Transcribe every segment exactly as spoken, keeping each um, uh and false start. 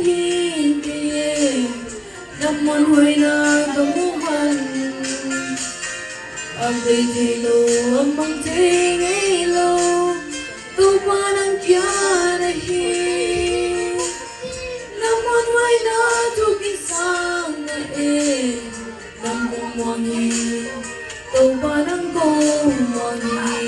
hi kei e, na muanhuaina ka muh man. A bei thei lo, a mang thei ngei lo, Topa nang kiang ahi. Na muanhuaina thu kisang na e, nang kong muang hi, Topa nang kong muang hi.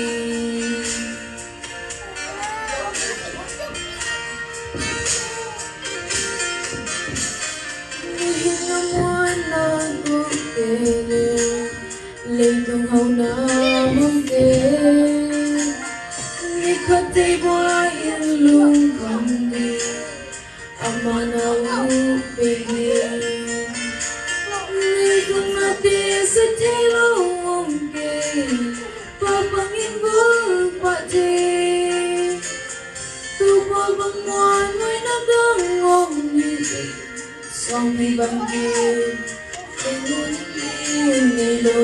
Nihin a muanna guk tele, leitung hauhna mongte, ni khat thei bua in lungkham ding, a man a uh pia hi. Leitung nate sa thei lo om kei, Pa bangin vul pah thei. Topa bang muanhuaina dang om hi, suangpi bang kip, kei mun ding nei lo.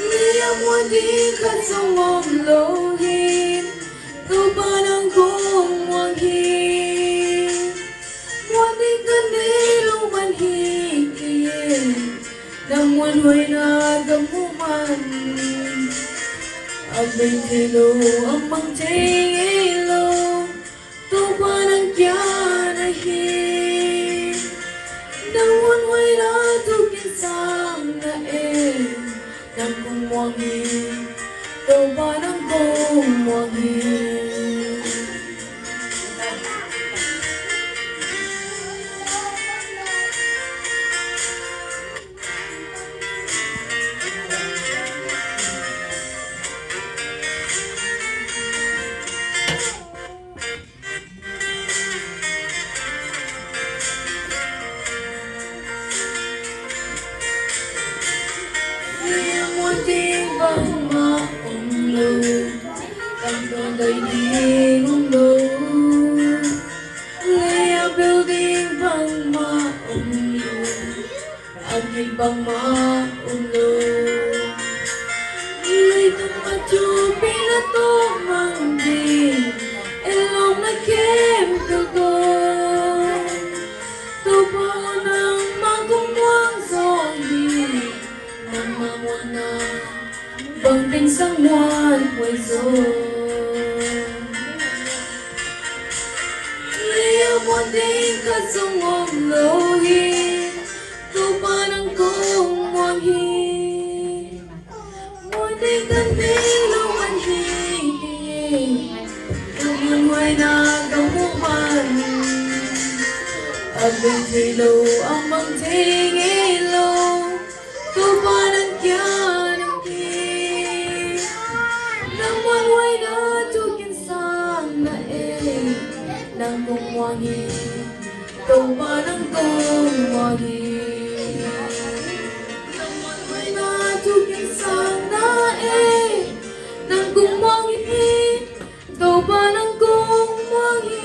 Ni a muan ding khat zong om lo hi, Topa nang kong muang hi. Muan ding ka nei lo man hi kei e, na muanhuaina ka muh man. A bei thei lo, a mang thei ngei lo, Topa nang kiang ahi. Na muanhuaina thu kisang na e, nang kong muang hi, Topa nang kong muang hi. Ni a muan ding bangmah om lo, kam tuan dai ding om lo. Lei a bel ding bangmah om lo, a gik bangmah om lo. Leitung a thupi na tawh mang ding, en lawm na khempeuh tawh. Topa aw, nangmah kong muang zaw hi, nangmah muanna bang teng sang muanhuai zaw. Lei a muan ding khat zong om lo hi, Topa nang kong muang hi. Muan ding tan ding lo man hi kei e, na muanhuaina ka muh man. A bei thei lo, a mang thei ngei lo, Topa nang kiang ahi. Na muanhuaina thu kisang na e, nang kong muang hi, Topa nang kong muang hi. Na muanhuaina thu kisang na e, nang kong muang hi, Topa nang kong muang hi.